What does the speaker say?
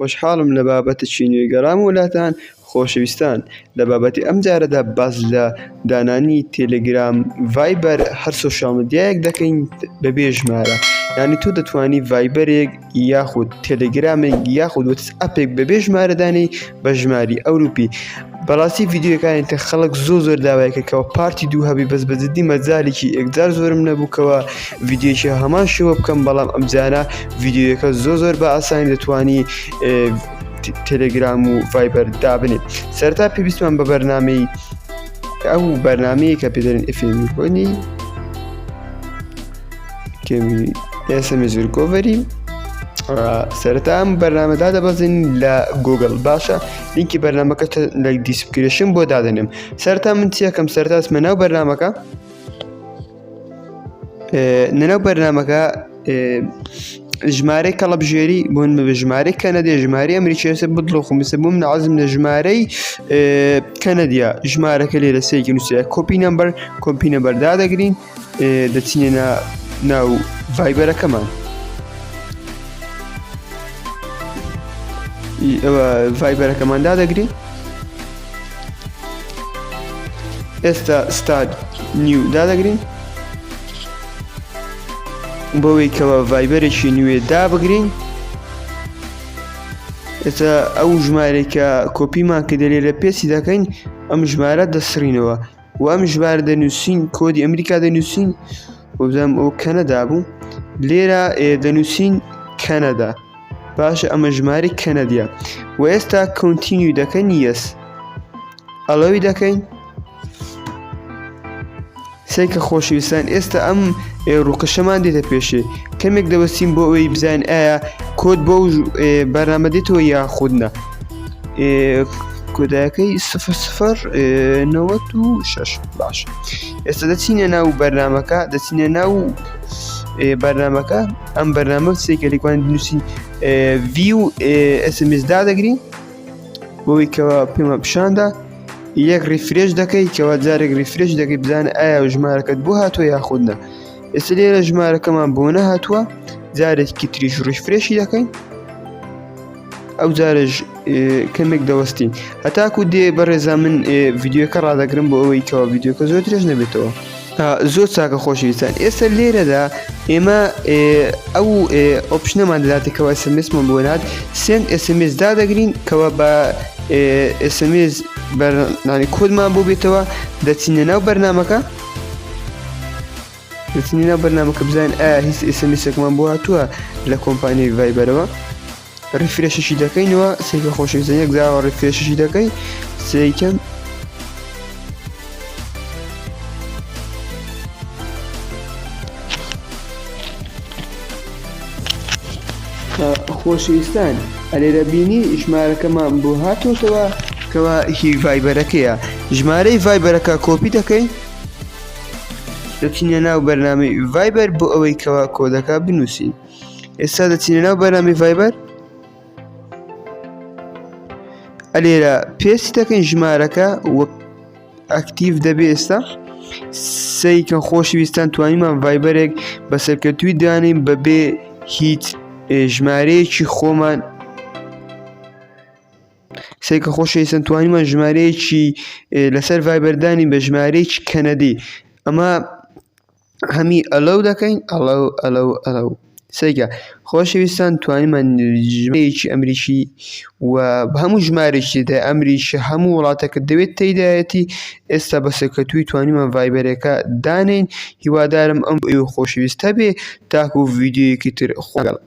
خۆشحاڵم لە بابەتێکی نوێ گەڕامەوە لاتان خۆشەویستان لە بابەتی ئەم جارەدا باس لە دانانی تێلێگرام ڤایبەر هەر social media یەک دەکەین بەبێ ژمارە یعنی تۆ دەتوانی ڤایبەرێک یاخود تێلێگرامێک یاخود وەتس ئەپێک بەبێ ژمارەدانی بە ژماری ئەوروپی بەڕاستی ڤیدیۆکانی تر خەڵک زۆر زۆر داوای کرد کەەوە part ی دوو هەبی بەس بە جدی مەجالێکی ئێکجار زۆرم نەبوو کەەوە ڤیدیۆیەکی هەمان شێوە بکەم بەڵام ئەمجارە ڤیدیۆیەکە زۆر زۆر بە ئاسانی دەتوانی تەلەگرام و ڤایبەر دابنێت سەرتا پێویستمان بە بەرنامەی ئەو بەرنمەیە کە پێدەرن ئفێمی بۆنی کەمی SMS recovery سەرەتا ئەم بەرنامە دادەبەزین لە گوگل باشە لینکی بەرنامەکە لە description بۆ دادەنێم سەرەتا من چیەکەم سەرەتا چمە ناو بەرنامەکە نەناو بەرنامەکە ژمارەی کەڵەبژێری بۆن بە ژمارەی کەنەدی ژمارەی ئەمریکیسە بدڵ خمیسە بووم نازم لە ژمارەی کەنەدیە ژمارەکە لێرە سێکی نووسە copy number copy number دادەگرین دەچینە ناو ڤایبەرەکەمان ڤایبەرەکەمان دادەگرین ئێستا start new دادەگرین بۆەوەی کەەوە ڤایبەرێکی نوێ دابگرین ئێستا ئەو ژمارێک کە کۆپیمان کە دەلێ لە paste ی دەکەین ئەم ژمارە دەسڕینەوە و ئەم ژمارە دەنووسین کۆدی ئەمریکا دەنووسین وبزانم ئەو کەنەدا بوو لێرە دەنووسین کەنەدا باشە ئەمە ژمارەی کەنەدیە و ئێستا continue دەکەن yes allow ی دەکەین سەیکە خۆشەویستان ئێستا ئەم ڕووکەشەمان دێتە پێشێ کەمێک دەوەستین بۆ ئەوەی بزانین ئایا کۆد بۆ بەرنامە دێتەوە یاخود نا کۆدایەکەی 096 باش ئێستا دەچینە ناو بەرنامەکە دەچینە ناو بەرنامەکە ئەم بەرنامە سێکە لێکوان بنووسین view SMS دادەگرین بۆی کەەوە پێمە پیشاندا یەک refresh دەکەی کەوا جارێک refresh دەکەی بزانە ئایا ژمارەکەت بۆ هاتووە یاخود نا ئێستا لێرە ژمارەکەمان بۆ نەهاتووە جارێکی تریش refresh ی دەکەین ئەو جارش کەمێک دەوەستین هەتاکو دێ بەڕێزا من ڤیدیۆکە ڕادەگرم بۆ ئەوەی کەەوە ڤیدیۆکە زۆر درێژ نەبێتەوە زۆر چاکە خۆشەویستان ئێستا لێرەدا ئێمە ئەو option ەمان دەداتێ کەەوە SMS مان بۆ نات send SMS دادەگرین کەەوە بە SMS بەرنانی کۆدمان بۆ بێتەوە دەچینە ناو بەرنمەکە دەچینە ناو بەرنمەکە بزانین ئایا هیچ SMS ێکمان بۆ هاتووە لە کۆمپانیای ڤایبەرەوە refresh ەشی دەکەینەوە سێکە خۆشەویستان یەک جاوە refresh ەشی دەکەی سێکەم خۆشەویستان ئەلێرە بینی ژمارەکەمان بۆ هاتۆتەوە کەوا هی ڤایبەرەکەیە ژمارەی ڤایبەرەکە کۆپی دەکەین دەچینە ناو بەرنامەی ڤایبەر بۆ ئەوەی کەوا کۆدەکە بنووسین ئێستا دەچینە ناو بەرنامەی ڤایبەر ئەلێرە paste دەکەین ژمارەکە وەک active دەبێ ئێستا سەیکە خۆشویستان توانیمان ڤایبەرێک بە سەرکەوتوی دانین بەبێ هیچ ژمارەیەکی خۆمان سەیکە خۆشەویستان توانیمان ژمارەیەکی لەسەر ڤایبەردانی بە ژمارەیەکی کەنەدی ئەمە هەمی allow دەکەین allow allow allow سەیکە خۆشەویستان توانیمان ژمارەیەکی ئەمریکی و هەموو ژمارێکی تێدا ئەمریکی هەموو وڵاتەکە دەوێت تێدایەتی ئێستا بە سەرکەوتووی توانیمان ڤایبەرەکە دانین هیوادارم ئەم ئێوە خۆشەویستە بێ تاکو ڤیدیۆیەکی تر خۆگەڵ.